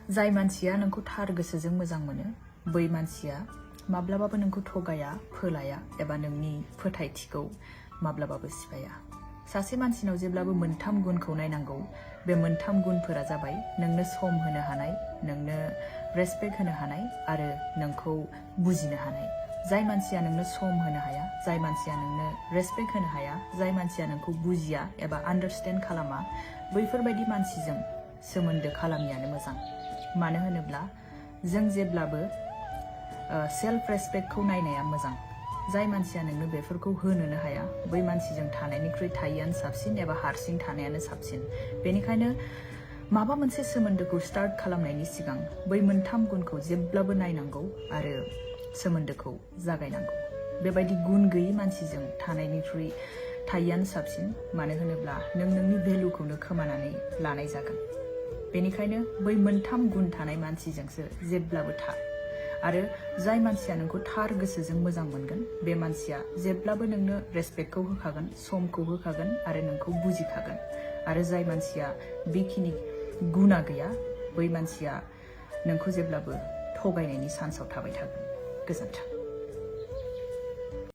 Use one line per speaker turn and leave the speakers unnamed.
जाय मानसिया नोंखौ थार गोसोजों मोजां मोनो बै मानसिया माब्लाबाबो नोंखौ थगाया फोलाया एबा नोंनि फोथायथिखौ माब्लाबाबो सिफाया। सासे मानसिनाव जेब्लाबो मोनथाम गुनखौ नायनांगौ। बे मोनथाम गुनफोरा जाबाय नोंनो सम होनो हानाय, नोंनो रेसपेक्ट होनो हानाय आरो नोंखौ बुजिनो हानाय। जाय मानसिया नोंनो सम होनो हाया, जाय मानसिया नोंनो रेसपेक्ट होनो हाया, जाय मानसिया नोंखौ बुजिया एबा आन्डारस्टेन्ड खालामा, बैफोरबायदि मानसिजों सोमोन्दो खालामियानो मोजां। मानो होनोब्ला जों जेब्लाबो सेल्फ रेसपेक्टखौ नायनाया मोजां। जाय मानसिया नोंनो बेफोरखौ होनोनो हाया, बै मानसिजों थानायनिख्रुइ थायैआनो साबसिन एबा हारसिं थानायानो साबसिन। बेनिखायनो माबा मोनसे सोमोन्दोखौ स्टार्ट खालामनायनि सिगां बै मोनथाम गुनखौ जेब्लाबो नायनांगौ आरो सोमोन्दोखौ जागायनांगौ। बेबायदि गुन गैयै मानसिजों थानायनिख्रुइ थायैआनो साबसिन। मानो होनोब्ला नों नोंनि भेलुखौनो खोमानानै लानाय जागोन। बेनिखायनो बै मोनथाम गुन थानाय मानसिजोंसो जेब्लाबो था। आरो जाय मानसिया नोंखौ थार गोसोजों मोजां मोनगोन बे मानसिया जेब्लाबो नोंनो रेसपेक्टखौ होखागोन, समखौ होखागोन आरो नोंखौ बुजिखागोन। आरो जाय मानसिया बेखिनि गुना गैया बै मानसिया नोंखौ जेब्लाबो थगायनायनि चान्सआव थाबाय थागोन। गोजोन्थों।